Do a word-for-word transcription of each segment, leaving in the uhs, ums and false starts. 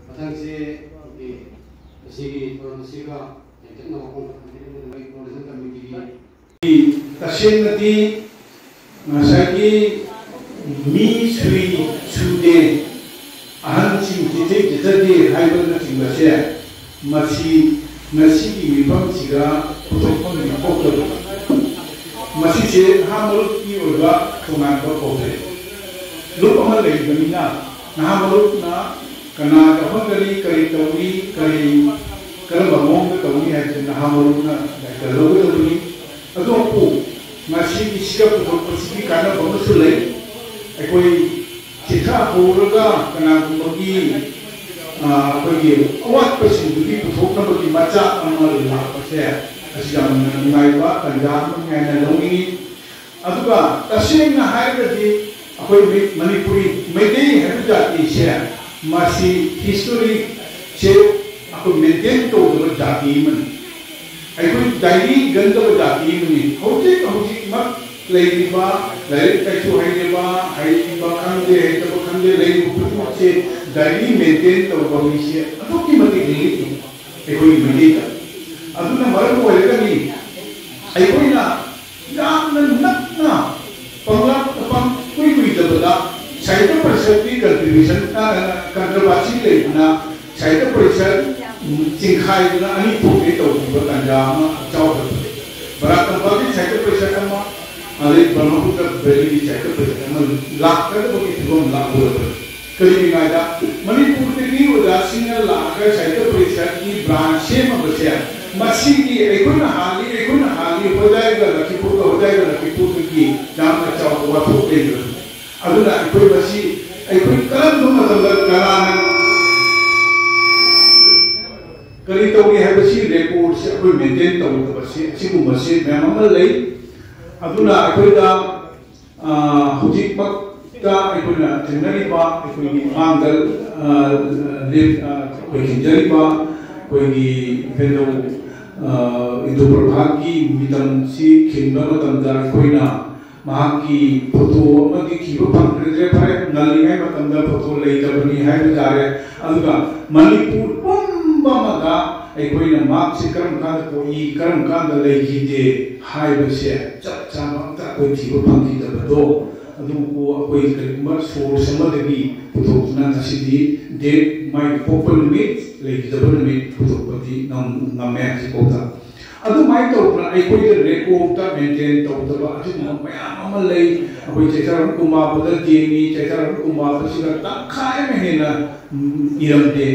ꯃꯊꯪꯁꯦ ꯑꯩꯈꯣꯏꯒꯤ ꯉꯁꯤꯒꯤ ꯊꯧꯔꯝ ꯑꯁꯤꯒ ꯇꯦꯟꯇꯛꯅ ꯋꯥꯐꯝ ꯈꯟꯅꯔꯤꯕ ꯃꯣꯏ Coordination Committeeꯒꯤ ꯇꯁꯦꯡꯅꯗꯤ ꯉꯁꯥꯏꯒꯤ ꯃꯤ ꯁꯨꯏ ꯁꯨꯗꯦ, ꯑꯍꯟꯁꯤꯡ ꯆꯤꯊꯩ ꯆꯤꯊꯗꯦ ꯍꯥꯏꯕꯅꯆꯤꯡꯕꯁꯦ ꯃꯁꯤ ꯉꯁꯤꯒꯤ ꯃꯤꯐꯝꯁꯤꯗ ꯄꯨꯊꯣꯛꯐꯝ ꯊꯣꯛꯇꯕ꯫ ꯃꯁꯤꯁꯦ ꯅꯍꯥ ꯃꯔꯨꯞꯀꯤ ꯑꯣꯏꯕ ꯇꯣꯉꯥꯟꯕ ꯄ꯭ꯔꯣꯕ꯭ꯂꯦꯝ꯫ ꯂꯨꯞ ꯑꯃ ꯂꯩꯕꯅꯤꯅ ꯅꯍꯥ ꯃꯔꯨꯞꯅ ꯀꯅꯥ ꯌꯥꯎꯍꯟꯒꯅꯤ, ꯀꯔꯤ ꯇꯧꯅꯤ, ꯀꯔꯤ, ꯀꯔꯝꯕ ꯃꯑꯣꯡꯗ ꯇꯧꯅꯤ ꯍꯥꯏꯕꯁꯤ ꯅꯍꯥ ꯃꯔꯨꯞꯅ ꯗꯥꯏꯇ ꯂꯧꯒꯗꯕꯅꯤ꯫ ꯑꯗꯨꯕꯨ ꯉꯁꯤꯒꯤ ꯁꯤꯗ ꯄꯨꯊꯣꯛꯄꯁꯤꯒꯤ ꯀꯥꯟꯅꯕ ꯑꯃꯁꯨ ꯂꯩ꯫ ꯑꯩꯈꯣꯏ ꯆꯤꯊꯍꯧꯔꯒ ꯀꯅꯥꯒꯨꯝꯕꯒꯤ, ꯑ, ꯑꯩꯈꯣꯏꯒꯤ ꯑꯋꯥꯠꯄꯁꯤꯡꯗꯨꯒꯤ ꯄꯨꯊꯣꯛꯅꯕꯒꯤ ꯃꯆꯥꯛ ꯑꯃ ꯂꯥꯛꯄꯁꯦ ꯑꯁꯤ ꯌꯥꯝꯅ ꯅꯨꯡꯉꯥꯏꯕ ꯇꯥꯟꯖꯥ ꯑꯃꯅꯤ ꯍꯥꯏꯅ ꯂꯧꯅꯤꯡꯏ꯫ ꯑꯗꯨꯒ ꯇꯁꯦꯡꯅ ꯍꯥꯏꯔꯒꯗꯤ ꯑꯩꯈꯣꯏ ꯃꯤ-, ꯃꯅꯤꯄꯨꯔꯤ ꯃꯩꯇꯩ ꯍꯥꯏꯕ ꯖꯥꯇꯤꯁꯦ ꯃꯁꯤ historyꯁꯦ ꯑꯩꯈꯣꯏ maintain ꯇꯧꯗꯕ ꯖꯥꯇꯤ ꯑꯃꯅꯤ꯫ ꯑꯩꯈꯣꯏ diary ꯏꯒꯟꯗꯕ ꯖꯥꯇꯤ ꯑꯃꯅꯤ꯫ ꯍꯧꯖꯤꯛ ꯍꯧꯖꯤꯛꯃꯛ ꯂꯩꯔꯤꯕ ꯂꯥꯏꯔꯤꯛ ꯂꯥꯏꯁꯨ ꯍꯩꯔꯕ, ꯍꯩꯕ ꯈꯪꯗꯦ, ꯍꯩꯇꯕ ꯈꯪꯗꯦ, ꯂꯩꯔꯤꯕ ꯈꯨꯗꯤꯡꯃꯛꯁꯦ diary maintain ꯇꯧꯕ ꯃꯤꯁꯦ ꯑꯗꯨꯛꯀꯤ ꯃꯇꯤꯛ ꯂꯤꯛꯏ ꯑꯩꯈꯣꯏꯒꯤ ꯃꯩꯇꯩꯗ꯫ ꯑꯗꯨꯅ ꯃꯔꯝ ꯑꯣꯏꯔꯒꯅꯤ ꯑꯩꯈꯣꯏꯅ ꯌꯥꯝꯅ ꯅꯛꯅ ꯄꯪꯂꯥꯞ ꯄꯪ ꯀꯨꯏ ꯀꯨꯏꯗꯕꯗ ꯁꯥꯍꯤꯇ꯭ꯌ ꯄꯔꯤꯁꯠꯀꯤ contribution, ꯑ, controversy ꯂꯩꯕꯅ ꯁꯥꯍꯤꯇ꯭ꯌ ꯄꯔꯤꯁꯠ, ꯎꯝ, ꯆꯤꯡꯈꯥꯏꯗꯨꯅ ꯑꯅꯤ ꯊꯣꯛꯀꯦ ꯇꯧꯈꯤꯕ ꯇꯥꯟꯖꯥ ꯑꯃ ꯆꯥꯎꯈ꯭ꯔꯕꯅꯤ꯫ ꯕꯔꯥꯛ ꯀꯝꯄꯥꯜꯒꯤ ꯁꯥꯍꯤꯇ꯭ꯌ ꯄꯔꯤꯁꯠ ꯑꯃ, ꯑꯗꯩ ꯕ꯭ꯔꯍ꯭ꯃꯄꯨꯇ꯭ꯔ ꯚꯦꯂꯤꯒꯤ ꯁꯥꯍꯤꯇ꯭ꯌ ꯄꯔꯤꯁꯠ ꯑꯃ ꯂꯥꯛꯀꯗꯕꯒꯤ ꯐꯤꯕꯝ ꯂꯥꯛꯂꯕꯅꯤ꯫ ꯀꯔꯤꯒꯤꯅꯣ ꯍꯥꯏꯗ, ꯃꯅꯤꯄꯨꯔꯗꯒꯤ ꯑꯣꯖꯥꯁꯤꯡꯅ ꯂꯥꯛꯑꯒ ꯁꯥꯍꯤꯇ꯭ꯌ ꯄꯔꯤꯁꯠꯀꯤ branch ꯁꯦꯝꯃꯕꯁꯦ, ꯃꯁꯤꯒꯤ ꯑꯩꯈꯣꯏꯅ ꯍꯥꯜꯂꯤ, ꯑꯩꯈꯣꯏꯅ ꯍꯥꯜꯂꯤ, ꯍꯣꯖꯥꯏꯒ ꯂꯛꯈꯤꯄꯨꯔꯒ, ꯍꯣꯖꯥꯏꯒ ꯂꯛꯈꯤꯄꯨꯔꯒꯤ ꯌꯥꯝꯅ ꯆꯥꯎꯕ ꯋꯥꯊꯣꯛ ꯂꯩꯕꯅꯤ꯫ ꯑꯗꯨꯅ ꯑꯩꯈꯣꯏ ꯃꯁꯤ, ꯑꯩꯈꯣꯏ ꯀꯔꯝꯕ ꯃꯇꯝꯗ ꯀꯅꯥꯅ ꯀꯔꯤ ꯇꯧꯔꯤ ꯍꯥꯏꯕꯁꯤ recordꯁꯦ ꯑꯩꯈꯣꯏ maintain ꯇꯧꯗꯕꯁꯦ, ꯑꯁꯤꯒꯨꯝꯕꯁꯦ ꯃꯌꯥꯝ ꯑꯃ ꯂꯩ꯫ ꯑꯗꯨꯅ ꯑꯩꯈꯣꯏꯗ, ꯑ, ꯍꯧꯖꯤꯛꯃꯛꯇ ꯑꯩꯈꯣꯏꯅ ꯊꯦꯡꯅꯔꯤꯕ ꯑꯩꯈꯣꯏꯒꯤ ꯃꯥꯡꯗ, ꯑ, ꯂꯦꯞ-, ꯑ, ꯑꯩꯈꯣꯏ ꯊꯦꯡꯅꯔꯤꯕ ꯑꯩꯈꯣꯏꯒꯤ ꯏꯚꯦꯟꯗꯧ, ꯑ, ꯏꯟꯗ꯭ꯔ ꯄ꯭ꯔꯚꯥꯠꯀꯤ ꯃꯤꯇꯝꯁꯤ ꯈꯤꯟꯕ ꯃꯇꯝꯗ ꯑꯩꯈꯣꯏꯅ ꯃꯍꯥꯛꯀꯤ ꯐꯣꯇꯣ ꯑꯃꯗꯤ ꯊꯤꯕ ꯐꯪꯗ꯭ꯔꯦ꯫ ꯐꯔꯦ, ꯉꯜꯂꯤꯉꯩ ꯃꯇꯝꯗ ꯐꯣꯇꯣ ꯂꯩꯇꯕꯅꯤ ꯍꯥꯏꯕ ꯇꯥꯔꯦ꯫ ꯑꯗꯨꯒ ꯃꯅꯤꯄꯨꯔ ꯄꯨꯝꯕ ꯑꯃꯗ ꯑꯩꯈꯣꯏꯅ ꯃꯍꯥꯛꯁꯦ ꯀꯔꯝ ꯀꯥꯟꯗ ꯄꯣꯛꯏ, ꯀꯔꯝ ꯀꯥꯟꯗ ꯂꯩꯈꯤꯗꯦ ꯍꯥꯏꯕꯁꯦ ꯆꯞ ꯆꯥꯕ ꯑꯝꯇ ꯑꯩꯈꯣꯏ ꯊꯤꯕ ꯐꯪꯈꯤꯗꯕꯗꯣ, ꯑꯗꯨꯕꯨ ꯑꯩꯈꯣꯏ ꯀꯔꯤꯒꯨꯝꯕ ꯁꯣꯔꯁ ꯑꯃꯗꯒꯤ ꯄꯨꯊꯣꯛꯇꯨꯅ ꯉꯁꯤꯗꯤ ꯗꯦꯠ, ꯃꯥꯏ ꯄꯣꯛꯄ ꯅꯨꯃꯤꯠ, ꯂꯩꯈꯤꯗꯕ ꯅꯨꯃꯤꯠ ꯄꯨꯊꯣꯛꯄꯗꯤ ꯉꯝ-, ꯉꯝꯃꯦ ꯍꯧꯖꯤꯛꯐꯥꯎꯗ꯫ ꯑꯗꯨꯃꯥꯏꯅ ꯇꯧꯗꯅ ꯑꯩꯈꯣꯏꯗ ꯔꯦꯀꯣꯔꯗ ꯃꯦꯟꯇꯦꯟ ꯇꯧꯗꯕ ꯑꯗꯨꯒꯨꯝꯕ ꯃꯌꯥꯝ ꯑꯃ ꯂꯩ꯫ ꯑꯩꯈꯣꯏ ꯆꯩꯊꯥꯔꯣꯜ ꯀꯨꯝꯕꯥꯕꯗ ꯌꯦꯡꯉꯤ, ꯆꯩꯊꯥꯔꯣꯜ ꯀꯨꯝꯕꯥꯕꯁꯤꯗ ꯇꯪꯈꯥꯏ ꯑꯃ ꯍꯦꯟꯅ, ꯎꯝ, ꯏꯔꯝꯗꯦ꯫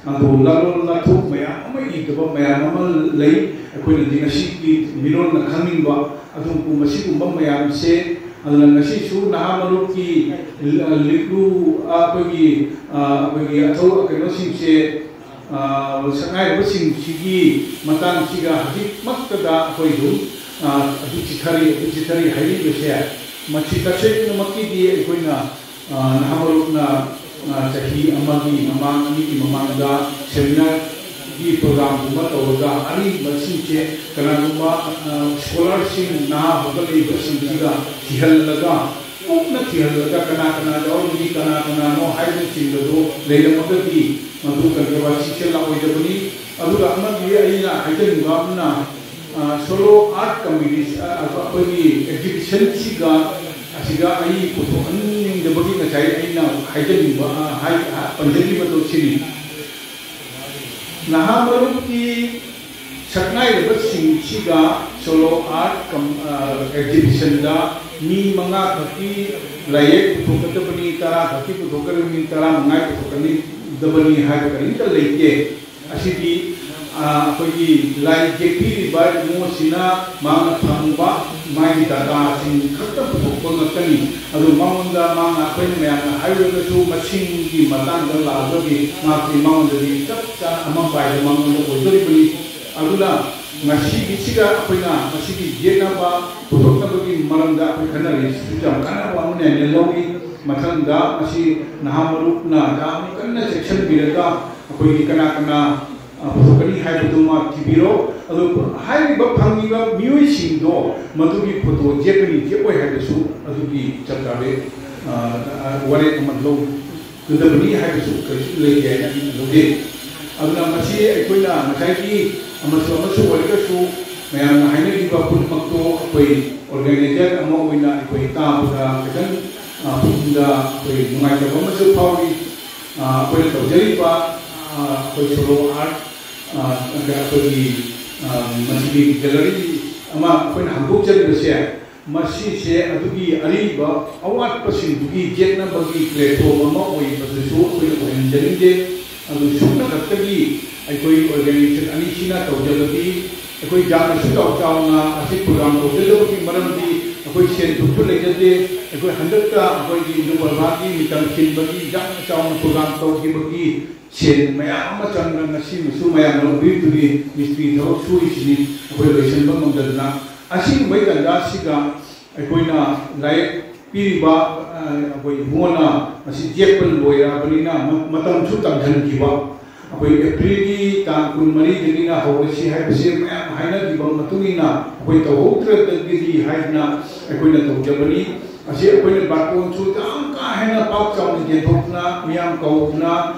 ꯑꯗꯣ ꯂꯥꯂꯣꯟ ꯂꯥꯊꯣꯛ ꯃꯌꯥꯝ ꯑꯃ ꯏꯗꯕ ꯃꯌꯥꯝ ꯑꯃ ꯂꯩ꯫ ꯑꯩꯈꯣꯏꯅꯗꯤ ꯉꯁꯤꯒꯤ ꯃꯤꯔꯣꯟꯅ ꯈꯪꯅꯤꯡꯕ ꯑꯗꯨꯒꯨꯝꯕ ꯃꯁꯤꯒꯨꯝꯕ ꯃꯌꯥꯝꯁꯦ, ꯑꯗꯨꯅ ꯉꯁꯤꯁꯨ ꯅꯍꯥ ꯃꯔꯨꯞꯀꯤ ꯂꯤꯛꯂꯨ, ꯑꯩꯈꯣꯏꯒꯤ, ꯑꯩꯈꯣꯏꯒꯤ ꯑꯊꯧ ꯀꯩꯅꯣꯁꯤꯡꯁꯦ, ꯁꯛꯅꯥꯏꯔꯕꯁꯤꯡꯁꯤꯒꯤ ꯃꯇꯥꯡꯁꯤꯒ ꯍꯧꯖꯤꯛꯃꯛꯇꯗ ꯑꯩꯈꯣꯏ ꯑꯗꯨꯝ, ꯑꯗꯨ ꯆꯤꯊꯔꯤ, ꯑꯗꯨ ꯆꯤꯊꯔꯤ ꯍꯥꯏꯔꯤꯕꯁꯦ, ꯃꯁꯤ ꯇꯁꯦꯡꯅꯃꯛꯀꯤꯗꯤ ꯑꯩꯈꯣꯏꯅ, ꯅꯍꯥ ꯃꯔꯨꯞꯅ, ꯆꯍꯤ ꯑꯃꯒꯤ ꯃꯃꯥꯡ, ꯑꯅꯤꯒꯤ ꯃꯃꯥꯡꯗ ꯁꯦꯃꯤꯅꯥꯔꯒꯤ ꯄ꯭ꯔꯣꯒ꯭ꯔꯥꯝꯒꯨꯝꯕ ꯇꯧꯔꯒ ꯑꯔꯤꯕꯁꯤꯡꯁꯦ ꯀꯅꯥꯒꯨꯝꯕ, ꯁ꯭ꯀꯣꯂꯔꯁꯤꯡ, ꯅꯍꯥ ꯍꯧꯒꯠꯂꯛꯏꯕꯁꯤꯡꯁꯤꯒ ꯊꯤꯍꯜꯂꯒ, ꯀꯨꯞꯅ ꯊꯤꯍꯜꯂꯒ ꯀꯅꯥ ꯀꯅꯥ ꯌꯥꯎꯔꯝꯃꯤ, ꯀꯅꯥ ꯀꯅꯥꯅꯣ ꯍꯥꯏꯕꯅꯆꯤꯡꯕꯗꯨ ꯂꯩꯔꯝꯃꯒꯗꯤ ꯃꯗꯨ ꯀꯟꯇ꯭ꯔꯣꯚꯔꯁꯤꯁꯦ ꯂꯥꯛꯑꯣꯏꯗꯕꯅꯤ꯫ ꯑꯗꯨꯒ ꯑꯃꯗꯤ ꯑꯩꯅ ꯍꯥꯏꯖꯅꯤꯡꯕ ꯑꯃꯅ, ꯁꯣꯂꯣ ꯑꯥꯔꯠ ꯀꯝꯄꯤꯇꯤꯁꯟ, ꯑꯩꯈꯣꯏꯒꯤ ꯑꯦꯛꯖꯤꯕꯤꯁꯟꯁꯤꯒ ꯑꯁꯤꯒ ꯑꯩ ꯄꯨꯊꯣꯛꯍꯟꯅꯤꯡꯗꯕꯒꯤ ꯉꯁꯥꯏ ꯑꯩꯅ ꯍꯥꯏꯖꯅꯤꯡꯕ, ꯄꯟꯖꯅꯤꯡꯕꯗꯣ ꯁꯤꯅꯤ꯫ ꯅꯍꯥ ꯃꯔꯨꯞꯀꯤ ꯁꯛꯅꯥꯏꯔꯕꯁꯤꯡꯁꯤꯒ ꯁꯣꯂꯣ ꯑꯥꯔꯠ ꯀꯝ-, ꯑꯦꯛꯖꯤꯕꯤꯁꯟꯗ ꯃꯤ ꯃꯉꯥ ꯈꯛꯀꯤ ꯂꯥꯏꯌꯦꯛ ꯄꯨꯊꯣꯛꯀꯗꯕꯅꯤ, ꯇꯔꯥ ꯈꯛꯀꯤ ꯄꯨꯊꯣꯛꯀꯗꯕꯅꯤ, ꯇꯔꯥ ꯃꯉꯥ ꯄꯨꯊꯣꯛꯀꯅꯤꯗꯕꯅꯤ ꯍꯥꯏꯕ ꯀꯔꯤꯝꯇ ꯂꯩꯇꯦ꯫ ꯑꯁꯤꯗꯤ, ꯑꯩꯈꯣꯏꯒꯤ ꯂꯥꯏ ꯌꯦꯛꯄꯤꯔꯤꯕ ꯏꯃꯨꯡ ꯑꯁꯤꯅ ꯃꯥꯅ ꯐꯪꯕ ꯃꯥꯒꯤ ꯗꯇꯥꯁꯤꯡ ꯈꯛꯇ ꯄꯨꯊꯣꯛꯄ ꯉꯥꯛꯇꯅꯤ꯫ ꯑꯗꯨ ꯃꯉꯣꯟꯗ ꯃꯥꯅ, ꯑꯩꯈꯣꯏꯅ ꯃꯌꯥꯝꯅ ꯍꯥꯏꯔꯨꯔꯒꯁꯨ ꯃꯁꯤꯡꯒꯤ ꯃꯇꯥꯡꯗ ꯂꯥꯛꯑꯒꯗꯤ ꯃꯍꯥꯛꯇꯤ, ꯃꯉꯣꯟꯗꯗꯤ ꯆꯞ ꯆꯥꯅ ꯑꯃꯝꯕ ꯍꯥꯏꯗꯣ ꯃꯉꯣꯟꯗ ꯑꯣꯏꯗꯣꯔꯤꯕꯅꯤ꯫ ꯑꯗꯨꯅ ꯉꯁꯤꯒꯤꯁꯤꯗ ꯑꯩꯈꯣꯏꯅ ꯃꯁꯤꯒꯤ ꯌꯦꯠꯅꯕ ꯄꯨꯊꯣꯛꯅꯕꯒꯤ ꯃꯔꯝꯗ ꯑꯩꯈꯣꯏ ꯈꯟꯅꯔꯤꯁꯤꯁꯨ ꯌꯥꯝ ꯀꯥꯟꯅꯕ ꯑꯃꯅꯤ ꯍꯥꯏꯅ ꯂꯧꯏ꯫ ꯃꯊꯪꯗ ꯃꯁꯤ ꯅꯍꯥ ꯃꯔꯨꯞꯅ ꯌꯥꯝ ꯀꯟꯅ ꯆꯦꯛꯁꯤꯟꯕꯤꯔꯒ ꯑꯩꯈꯣꯏꯒꯤ ꯀꯅꯥ ꯀꯅꯥ ꯄꯨꯊꯣꯛꯀꯅꯤ ꯍꯥꯏꯕꯗꯨꯃ ꯊꯤꯕꯤꯔꯣ꯫ ꯑꯗꯨ ꯍꯥꯏꯔꯤꯕ ꯐꯪꯉꯤꯕ ꯃꯤꯑꯣꯏꯁꯤꯡꯗꯣ ꯃꯗꯨꯒꯤ ꯐꯣꯇꯣ ꯌꯦꯛꯀꯅꯤ ꯌꯦꯛꯑꯣꯏ ꯍꯥꯏꯕꯁꯨ ꯑꯗꯨꯒꯤ ꯆꯞ ꯆꯥꯕꯤ, ꯑ, ꯑ, ꯋꯥꯔꯦꯞ ꯑꯃ ꯂꯧꯒꯗꯕꯅꯤ ꯍꯥꯏꯕꯁꯨ ꯀꯔꯤꯁꯨ ꯂꯩꯇꯦ ꯍꯥꯏꯅ ꯑꯩꯅ ꯂꯧꯖꯩ꯫ ꯑꯗꯨꯅ ꯃꯁꯤ ꯑꯩꯈꯣꯏꯅ ꯉꯁꯥꯏꯒꯤ ꯑꯃꯁꯨ ꯑꯃꯁꯨ ꯑꯣꯏꯔꯒꯁꯨ ꯃꯌꯥꯝꯅ ꯍꯥꯏꯅꯔꯤꯕ ꯄꯨꯝꯅꯃꯛꯇꯣ ꯑꯩꯈꯣꯏ ꯑꯣꯔꯒꯅꯥꯏꯖꯔ ꯑꯃ ꯑꯣꯏꯅ ꯑꯩꯈꯣꯏ ꯇꯥꯕꯗ ꯈꯤꯇꯪ, ꯑ, ꯄꯨꯛꯅꯤꯡꯗ ꯑꯩꯈꯣꯏ ꯅꯨꯡꯉꯥꯏꯇꯕ ꯑꯃꯁꯨ ꯐꯥꯎꯔꯤ꯫ ꯑ, ꯑꯩꯈꯣꯏꯅ ꯇꯧꯖꯔꯤꯕ, ꯑ, ꯑꯩꯈꯣꯏ ꯁꯣꯂꯣ ꯑꯥꯔꯠ, ꯑ, ꯑꯩꯈꯣꯏꯒꯤ, ꯑ, ꯃꯁꯤꯒꯤ ꯒꯦꯂꯔꯤ ꯑꯃ ꯑꯩꯈꯣꯏꯅ ꯍꯥꯡꯗꯣꯛꯆꯔꯤꯕꯁꯦ, ꯃꯁꯤꯁꯦ ꯑꯗꯨꯒꯤ ꯑꯔꯤꯕ ꯑꯋꯥꯠꯄꯁꯤꯡꯗꯨꯒꯤ ꯌꯦꯠꯅꯕꯒꯤ ꯄ꯭ꯂꯦꯠꯐꯣꯝ ꯑꯃ ꯑꯣꯏꯕꯗꯨꯁꯨ ꯑꯩꯈꯣꯏꯅ ꯑꯣꯏꯍꯟꯖꯅꯤꯡꯗꯦ꯫ ꯑꯗꯨ ꯁꯨꯞꯅ ꯈꯛꯇꯒꯤ ꯑꯩꯈꯣꯏ ꯑꯣꯔꯒꯅꯥꯏꯖꯦꯁꯟ ꯑꯅꯤꯁꯤꯅ ꯇꯧꯖꯕꯗꯤ ꯑꯩꯈꯣꯏ ꯌꯥꯝꯅꯁꯨ ꯆꯥꯎ ꯆꯥꯎꯅ ꯑꯁꯤ ꯄ꯭ꯔꯣꯒ꯭ꯔꯥꯝ ꯇꯧꯖꯗꯕꯒꯤ ꯃꯔꯝꯗꯤ ꯑꯩꯈꯣꯏ ꯁꯦꯟ ꯊꯨꯝꯁꯨ ꯂꯩꯖꯗꯦ꯫ ꯑꯩꯈꯣꯏ ꯍꯟꯗꯛꯇ ꯑꯩꯈꯣꯏꯒꯤ ꯏꯟꯗꯣ ꯕꯔꯃꯥꯒꯤ ꯃꯤꯇꯝ ꯊꯤꯟꯕꯒꯤ ꯌꯥꯝꯅ ꯆꯥꯎꯅ ꯄ꯭ꯔꯣꯒ꯭ꯔꯥꯝ ꯇꯧꯈꯤꯕꯒꯤ ꯁꯦꯟ ꯃꯌꯥꯝ ꯑꯃ ꯆꯪꯗꯅ ꯉꯁꯤꯃꯁꯨ ꯃꯌꯥꯝꯅ ꯎꯕꯤꯔꯤꯗꯨꯅꯤ ꯃꯤꯁꯇ꯭ꯔꯤ ꯊꯕꯛ ꯁꯨꯔꯤꯁꯤꯅꯤ ꯑꯩꯈꯣꯏ ꯂꯣꯏꯁꯤꯟꯕ ꯉꯝꯗꯗꯅ꯫ ꯑꯁꯤꯒꯨꯝꯕꯒꯤ ꯇꯥꯟꯖꯥꯁꯤꯗ ꯑꯩꯈꯣꯏꯅ ꯂꯥꯏꯔꯤꯛ ꯄꯤꯔꯤꯕ, ꯑ, ꯑꯩꯈꯣꯏ ꯏꯕꯨꯡꯉꯣꯅ ꯃꯁꯤ ꯌꯦꯛꯄ ꯂꯣꯏꯔꯕꯅꯤꯅ ꯃ-, ꯃꯇꯝꯁꯨ ꯇꯪꯍꯟꯈꯤꯕ꯫ ꯑꯩꯈꯣꯏ ꯑꯦꯄ꯭ꯔꯤꯜꯒꯤ ꯇꯥꯡ ꯀꯨꯟꯃꯔꯤꯗꯒꯤꯅ ꯍꯧꯔꯁꯤ ꯍꯥꯏꯕꯁꯤ ꯃꯌꯥꯝ ꯍꯥꯏꯅꯈꯤꯕ ꯃꯇꯨꯡ ꯏꯟꯅ ꯑꯩꯈꯣꯏ ꯇꯧꯍꯧꯗ꯭ꯔꯒꯗꯤ ꯍꯥꯏꯗꯅ ꯑꯩꯈꯣꯏꯅ ꯇꯧꯖꯕꯅꯤ꯫ ꯑꯁꯤ ꯑꯩꯈꯣꯏꯅ ꯕꯥꯔꯇꯣꯟꯁꯨ ꯌꯥꯝ ꯀꯥ ꯍꯦꯟꯅ ꯄꯥꯛ ꯆꯥꯎꯅ ꯌꯦꯟꯊꯣꯛꯇꯅ, ꯃꯤꯌꯥꯝ ꯀꯧꯗꯅ,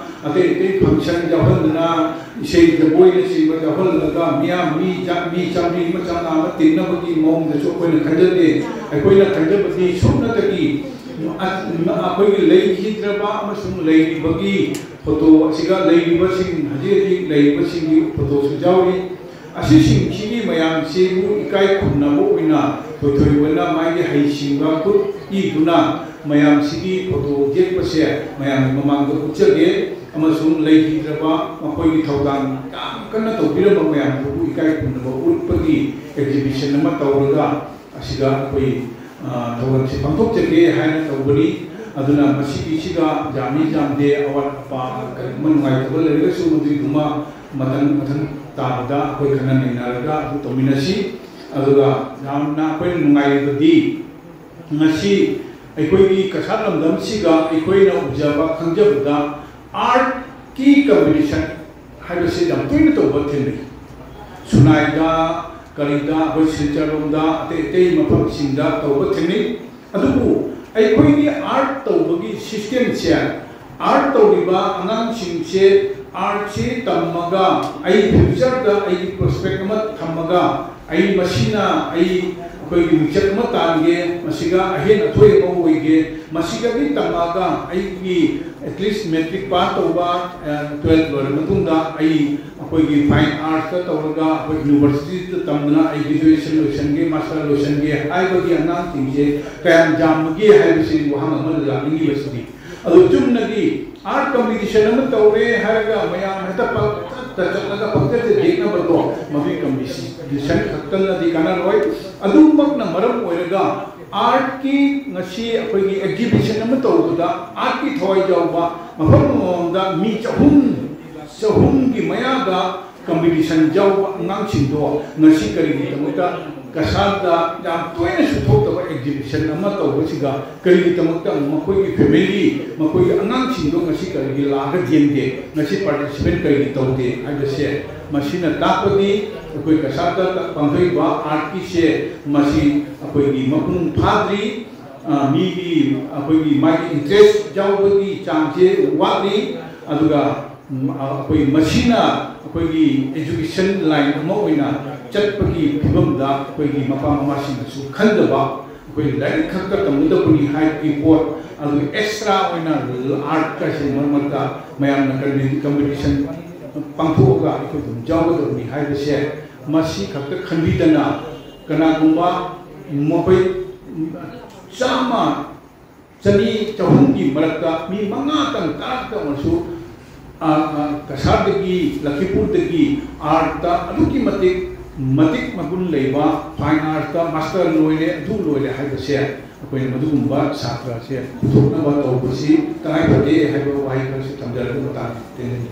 ꯑꯇꯩ ꯑꯇꯩ ꯐꯪꯁꯟ ꯌꯥꯎꯍꯟꯗꯅ, ꯏꯁꯩ ꯖꯒꯣꯏꯅꯆꯤꯡꯕ ꯌꯥꯎꯍꯜꯂꯒ ꯃꯤꯌꯥꯝ ꯃꯤ ꯆꯥ-, ꯃꯤ ꯆꯥꯝꯃꯔꯤ ꯑꯃ ꯆꯥꯝꯃꯉꯥ ꯑꯃ ꯇꯤꯟꯅꯕꯒꯤ ꯃꯑꯣꯡꯗꯁꯨ ꯑꯩꯈꯣꯏꯅ ꯈꯟꯖꯗꯦ꯫ ꯑꯩꯈꯣꯏꯅ ꯈꯟꯖꯕꯗꯤ ꯁꯨꯞꯅꯇꯒꯤ ꯑ-, ꯑꯩꯈꯣꯏꯒꯤ ꯂꯩꯈꯤꯗ꯭ꯔꯕ ꯑꯃꯁꯨꯡ ꯂꯩꯔꯤꯕꯒꯤ ꯐꯣꯇꯣ ꯑꯁꯤꯒ ꯂꯩꯔꯤꯕꯁꯤꯡ, ꯍꯧꯖꯤꯛ ꯍꯧꯖꯤꯛ ꯂꯩꯔꯤꯕꯁꯤꯡꯒꯤ ꯐꯣꯇꯣꯁꯨ ꯌꯥꯎꯔꯤ꯫ ꯑꯁꯤꯁꯤꯡꯁꯤꯒꯤ ꯃꯌꯥꯝꯁꯤꯕꯨ ꯏꯀꯥꯏ ꯈꯨꯝꯅꯕ ꯑꯣꯏꯅ ꯊꯣꯏꯊꯣꯏꯕꯅ ꯃꯥꯒꯤ ꯍꯩꯁꯤꯡꯕ ꯈꯨꯠ ꯄꯤꯗꯨꯅ ꯃꯌꯥꯝꯁꯤꯒꯤ ꯐꯣꯇꯣ ꯌꯦꯛꯄꯁꯦ ꯃꯌꯥꯝꯒꯤ ꯃꯃꯥꯡꯗ ꯎꯠꯆꯒꯦ ꯑꯃꯁꯨꯡ ꯂꯩꯈꯤꯗ꯭ꯔꯕ ꯃꯈꯣꯏꯒꯤ ꯊꯧꯗꯥꯡ ꯌꯥꯝ ꯀꯟꯅ ꯇꯧꯕꯤꯔꯝꯕ ꯃꯌꯥꯝꯗꯨꯕꯨ ꯏꯀꯥꯏ ꯈꯨꯝꯅꯕ ꯎꯠꯄꯒꯤ ꯑꯦꯛꯖꯤꯕꯤꯁꯟ ꯑꯃ ꯇꯧꯔꯒ ꯑꯁꯤꯗ ꯑꯩꯈꯣꯏ, ꯑ, ꯊꯧꯔꯝꯁꯤ ꯄꯥꯡꯊꯣꯛꯆꯒꯦ ꯍꯥꯏꯅ ꯇꯧꯕꯅꯤ꯫ ꯑꯗꯨꯅ ꯃꯁꯤꯒꯤꯁꯤꯒ ꯌꯥꯝꯃꯤ ꯌꯥꯝꯗꯦ, ꯑꯋꯥꯠ ꯑꯄꯥ, ꯀꯔꯤꯒꯨꯝꯕ ꯅꯨꯡꯉꯥꯏꯇꯕ ꯂꯩꯔꯒꯁꯨ ꯃꯗꯨꯒꯤꯗꯨꯃ ꯃꯊꯪ ꯃꯊꯪ ꯇꯥꯕꯗ ꯑꯩꯈꯣꯏ ꯈꯟꯅ ꯅꯩꯅꯔꯒ ꯑꯗꯨ ꯇꯧꯃꯤꯟꯅꯁꯤ꯫ ꯑꯗꯨꯒ ꯌꯥꯝꯅ ꯑꯩꯈꯣꯏꯅ ꯅꯨꯡꯉꯥꯏꯔꯤꯕꯗꯤ ꯉꯁꯤ ꯑꯩꯈꯣꯏꯒꯤ ꯀꯁꯥꯔ ꯂꯝꯗꯝꯁꯤꯒ ꯑꯩꯈꯣꯏꯅ ꯎꯖꯕ ꯈꯪꯖꯕꯗ ꯑꯥꯔꯠꯀꯤ ꯀꯝꯄꯤꯇꯤꯁꯟ ꯍꯥꯏꯕꯁꯤ ꯌꯥꯝ ꯇꯣꯏꯅ ꯇꯧꯕ ꯊꯦꯡꯅꯩ꯫ ꯁꯨꯅꯥꯏꯗ, ꯀꯔꯤꯗ, ꯑꯩꯈꯣꯏ ꯁꯤꯜꯆꯔ ꯂꯣꯝꯗ, ꯑꯇꯩ ꯑꯇꯩ ꯃꯐꯝꯁꯤꯡꯗ ꯇꯧꯕ ꯊꯦꯡꯅꯩ꯫ ꯑꯗꯨꯕꯨ ꯑꯩꯈꯣꯏꯒꯤ art ꯇꯧꯕꯒꯤ system ꯁꯦ, art ꯇꯧꯔꯤꯕ ꯑꯉꯥꯡꯁꯤꯡꯁꯦ, art ꯁꯤ ꯇꯝꯃꯒ ꯑꯩ future ꯗ ꯑꯩꯒꯤ prospect ꯑꯃ ꯊꯝꯃꯒ, ꯑꯩ ꯃꯁꯤꯅ ꯑꯩ ꯑꯩꯈꯣꯏꯒꯤ ꯃꯤꯡꯆꯠ ꯑꯃ ꯇꯥꯟꯒꯦ, ꯃꯁꯤꯒ ꯑꯍꯦꯟ ꯑꯊꯣꯏ ꯑꯃ ꯑꯣꯏꯒꯦ, ꯃꯁꯤꯗꯒꯤ ꯇꯝꯃꯒ ꯑꯩꯒꯤ at least matric pass ꯇꯧꯕ, ꯑ, twelve ꯂꯣꯏꯔ ꯃꯇꯨꯡꯗ ꯑꯩ ꯑꯩꯈꯣꯏꯒꯤ fine arts ꯇ ꯇꯧꯔꯒ ꯑꯩꯈꯣꯏ university ꯗ ꯇꯝꯗꯅ ꯑꯩ graduation ꯂꯣꯏꯁꯟꯒꯦ, master ꯂꯣꯏꯁꯟꯒꯦ ꯍꯥꯏꯕꯒꯤ ꯑꯉꯥꯡꯁꯤꯡꯁꯦ ꯀꯌꯥꯝ ꯌꯥꯝꯕꯒꯦ ꯍꯥꯏꯕꯁꯤ ꯋꯥꯍꯪ ꯑꯃ ꯂꯥꯛꯅꯤꯡꯉꯤꯕꯁꯤꯗꯤ꯫ ꯑꯗꯣ ꯆꯨꯝꯅꯒꯤ art competition ꯑꯃ ꯇꯧꯔꯦ ꯍꯥꯏꯔꯒ ꯃꯌꯥꯝ ꯍꯦꯛꯇ ꯄꯪꯆꯠꯇ ꯆꯠꯂꯒ ꯄꯪꯆꯠꯇ ꯌꯦꯛꯅꯕꯗꯣ, ꯃꯗꯨꯒꯤ competition ꯈꯛꯇꯅꯗꯤ ꯀꯥꯟꯅꯔꯣꯏ꯫ ꯑꯗꯨꯃꯛꯅ ꯃꯔꯝ ꯑꯣꯏꯔꯒ art ꯀꯤ ꯉꯁꯤ ꯑꯩꯈꯣꯏꯒꯤ exhibition ꯑꯃ ꯇꯧꯕꯗ art ꯀꯤ ꯊꯋꯥꯏ ꯌꯥꯎꯕ ꯃꯐꯝ ꯑꯃꯃꯝꯗ ꯃꯤ ꯆꯍꯨꯝ, ꯆꯍꯨꯝꯒꯤ ꯃꯌꯥꯗ competition ꯌꯥꯎꯕ ꯑꯉꯥꯡꯁꯤꯡꯗꯣ ꯉꯁꯤ ꯀꯔꯤꯒꯤꯗꯃꯛꯇ ꯀꯁꯥꯔꯗ ꯌꯥꯝ ꯇꯣꯏꯅꯁꯨ ꯊꯣꯛꯇꯕ exhibition ꯑꯃ ꯇꯧꯕꯁꯤꯒ ꯀꯔꯤꯒꯤꯗꯃꯛꯇ ꯃꯈꯣꯏꯒꯤ family, ꯃꯈꯣꯏꯒꯤ ꯑꯉꯥꯡꯁꯤꯡꯗꯣ ꯉꯁꯤ ꯀꯔꯤꯒꯤ ꯂꯥꯛꯑꯒ ꯌꯦꯡꯗꯦ, ꯉꯁꯤ participate ꯀꯔꯤꯒꯤ ꯇꯧꯗꯦ ꯍꯥꯏꯕꯁꯦ, ꯃꯁꯤꯅ ꯇꯥꯛꯄꯗꯤ ꯑꯩꯈꯣꯏ ꯀꯁꯥꯔꯗ ꯄꯥꯡꯊꯣꯛꯏꯕ art ꯀꯤꯁꯦ ꯃꯁꯤ ꯑꯩꯈꯣꯏꯒꯤ ꯃꯄꯨꯡ ꯐꯥꯗ꯭ꯔꯤ꯫ ꯑ, ꯃꯤꯒꯤ ꯑꯩꯈꯣꯏꯒꯤ ꯃꯥꯒꯤ interest ꯌꯥꯎꯕꯒꯤ ꯆꯥꯡꯁꯦ ꯋꯥꯠꯂꯤ꯫ ꯑꯗꯨꯒ, ꯎꯝ, ꯑ, ꯑꯩꯈꯣꯏ ꯃꯁꯤꯅ ꯑꯩꯈꯣꯏꯒꯤ education line ꯑꯃ ꯑꯣꯏꯅ ꯆꯠꯄꯒꯤ ꯐꯤꯕꯝꯗ ꯑꯩꯈꯣꯏꯒꯤ ꯃꯄꯥ ꯃꯃꯥꯁꯤꯡꯅꯁꯨ ꯈꯟꯗꯕ, ꯑꯩꯈꯣꯏ ꯂꯥꯏꯔꯤꯛ ꯈꯛꯇ ꯇꯝꯒꯗꯕꯅꯤ ꯍꯥꯏꯕꯒꯤ ꯄꯣꯠ, ꯑꯗꯨꯒ extra ꯑꯣꯏꯅ art ꯀꯁꯦ ꯃꯔꯛ ꯃꯔꯛꯇ ꯃꯌꯥꯝꯅ competition ꯄꯥꯡꯊꯣꯛꯑꯒ ꯑꯩꯈꯣꯏ ꯑꯗꯨꯝ ꯌꯥꯎꯒꯗꯕꯅꯤ ꯍꯥꯏꯕꯁꯦ, ꯃꯁꯤ ꯈꯛꯇ ꯈꯟꯕꯤꯗꯅ ꯀꯅꯥꯒꯨꯝꯕ ꯃꯈꯣꯏ ꯆꯥꯝꯃ, ꯆꯅꯤ, ꯆꯍꯨꯝꯒꯤ ꯃꯔꯛꯇ ꯃꯤ ꯃꯉꯥꯇꯪ, ꯇꯔꯥꯇꯪ ꯑꯣꯏꯔꯁꯨ, ꯑ, ꯑ, ꯀꯁꯥꯔꯗꯒꯤ, ꯂꯈꯤꯄꯨꯔꯗꯒꯤ art ꯇ ꯑꯗꯨꯛꯀꯤ ꯃꯇꯤꯛ, ꯃꯇꯤꯛ ꯃꯒꯨꯟ ꯂꯩꯕ fine art ꯇ master ꯂꯣꯏꯔꯦ, ꯑꯗꯨ ꯂꯣꯏꯔꯦ ꯍꯥꯏꯕꯁꯦ ꯑꯩꯈꯣꯏꯅ ꯃꯗꯨꯒꯨꯝꯕ ꯁꯥꯇ꯭ꯔꯁꯦ ꯄꯨꯊꯣꯛꯅꯕ ꯇꯧꯕꯁꯤ ꯇꯉꯥꯏ ꯐꯗꯦ ꯍꯥꯏꯕ ꯋꯥꯍꯩ ꯈꯔꯁꯨ ꯊꯝꯖꯔꯒ ꯃꯇꯥꯡ ꯇꯦꯟꯖꯅꯤꯡꯏ꯫